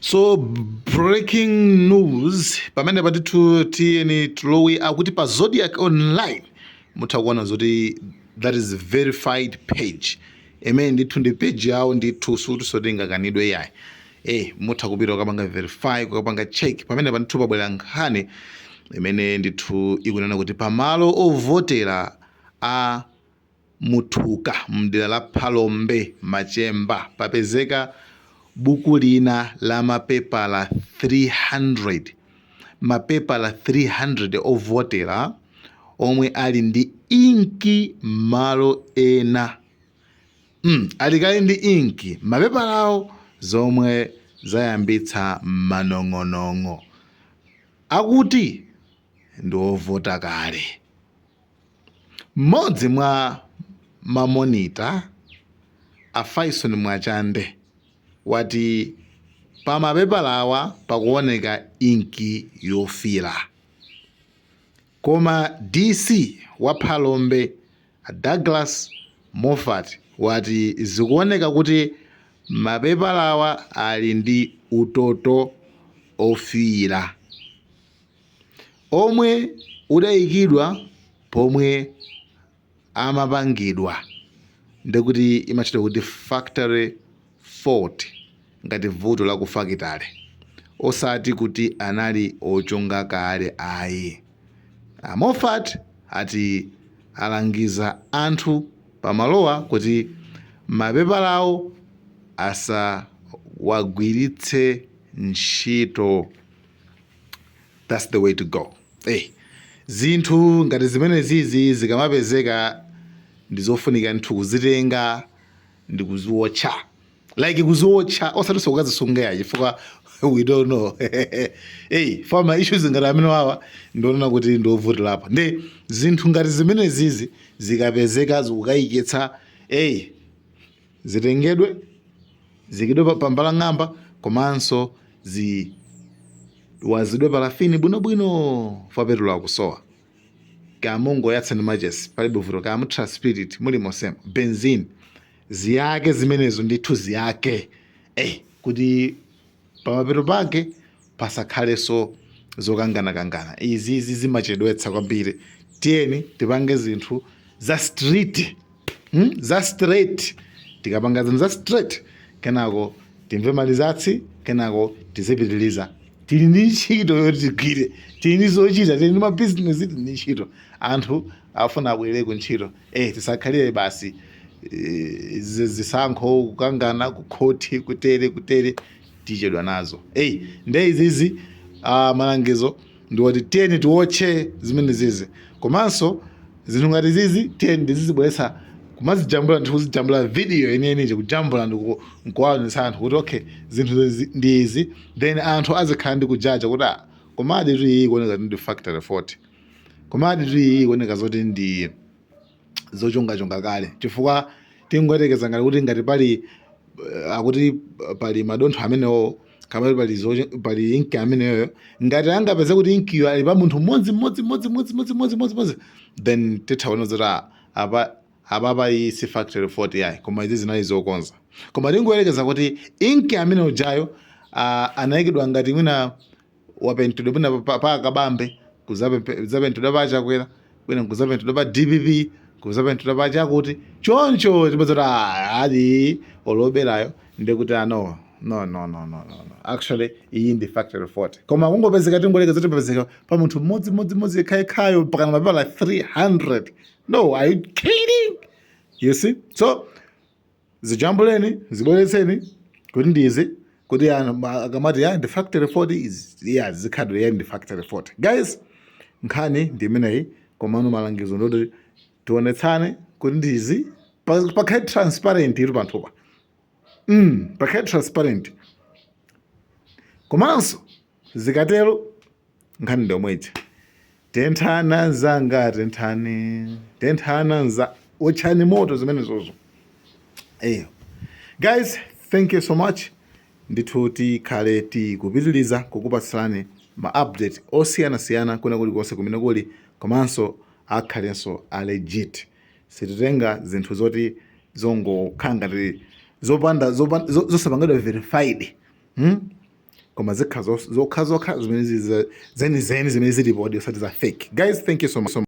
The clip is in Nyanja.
So breaking news pamene patithu, tiyeni tilowe. Akuti pa Zodiac Online mutha kuona zoti that is verified page imene ndithu ndi page yawo ndithu, suti sotingakanidwe yayi. Mutha kupita kukapanga verify, kukapanga check. Pamene pandithu pabwera nkhani imene ndithu ikunena kuti pamalo ovotera a Muthuka mdera la Phalombe Machemba papezeka buku lina la mapepala 300, mapepala 300 ovotera omwe ali ndi inki malo ena, ali kale ndi inki mapepalawo, zomwe zayambitsa manong'onong'o akuti ndi ovota kale. Mmodzi mwa ma monitor, a Faison Mwachande, wati pa mapepalawa pakuoneka inki yofira, koma DC wa Phalombe, a Douglas Moffat, wati zikuoneka kuti mapepalawa ali ndi utoto ofira omwe udayikidwa pomwe amapangidwa, ndikuti imachita kuti factory fault, ngati vuto la ku fakitale, osati kuti anali ochonga kale ayi. A Moffat ati alangiza anthu pamalowa kuti mapepalawo asawagwiritse ntchito. That's the way to go. Hey, zinthu ngati zimene zizi zikamapezeka ndizofunika nthu kuzitenga ndi kuziwotcha, like kuziwotcha, osati sokukazisunga, chifukwa we don't know. Hey, ma issues ngati amene wawa ndionena kuti ndiovutirapo, ndi zinthu ngati zimene zizi zikapezeka zikukayikitsa, hey, zitengedwe, zikidwe pa ng'amba, komanso ziwazidwe palafini bwinobwino fa petulo akusowa. Kamungoyatsa ndi machesi, palibe vuto. Kamuthira spirit, muli mosemo benzine, ziyake zimenezo ndithu, ziyake, kuti pamapeto pake pasakhalenso zokanganakangana. Izizi zimachedwetsa kwambiri. Tiyeni tipange zinthu za straight, Za straight. Tikapanga zinthu za straight, kenako timve ma results, kenako tizipitiliza. Tili ndi ntchito yoti tigwire, tili ndi zochita, tili ndi mabizinesi, tili ndi ntchito, anthu afuna abwerere ku ntchito. Tisakhalire basi zisankho, kukangana kukhoti, kutere kutere, tichedwa nazo. Nde izizi malangizo ndiwoti tiyeni tiwotche zimene zizi, komanso zinthu ngati zizi tiyeni tizizibweretsa, kumazijambula ndi kuzijambula video yeniyeni, kujambula ndi nkuwaonetsa anthu kuti okay, zinthu ndi izi, then anthu azikhala ndi kujaja kuti ah, komadi tu iyi ikuoneka ndi factory 40, komadi tu iyi ikuoneka zoti ndi zochongachonga kale. Chifukwa tingoyerekeza ngati kuti ngati pali akuti pali madontho amenewo, kapena pali inki ameneyoyo, ngati angapeze kuti inkiyo ali pa munthu mmodzi mmodzi mmodzi mmodzi mmodzi mmodzi mmodzi mmodzi, then titha kuona zoti ah, apa apapa iyi si factory 40 yayi, koma izi zinali zokonza. Koma tingoyerekeza kuti inki amene ujayo anayikidwa ngati mwina wapentedwa mwina pa Akabambe, kuzapentedwa pa Achakwera, kwina kuzapentedwa pa DPP, kuzapentedwa pa chakuti choncho, tipeza kuti ali oloberayo, ndikuti ah, no, no, no, no, no, no, no, actually iyi ndi factory 40. Koma kungopezeka, tingoyerekeza kuti papezeka pa munthu mmodzi mmodzi mmodzi yekhayekhayo mpaka mapepala 300, no, are you kidding? You see? So zijambuleni, zibweretseni kuti ndizi, kuti anthu akamati ya ndi factory 40 is ya zikhadwe ya ndi factory 40. Guys, nkhani ndi imeneyi, komano malangizo ndoti tionetsane kuti ndizi, pakhale transparent ili panthupa, pakhale transparent. Komanso zikatero nkhani ndi yomweja. Tenthana nzanga, tenthani, tenthana nza, otchani moto zimenezozo. Eyo guys, thank you so much ndithu. Tikhale tikupitiliza kukupatsirani ma update osiyanasiyana kuna kulikonse kumene kuli, komanso akhalenso a legit. Sititenga zinthu zoti zongokhala ngati zopanda zosapangidwa verified, Koma zikha zokha zokha zimene zili zenizeni, zimene zilipo, osati za fake. Guys, thank you so much.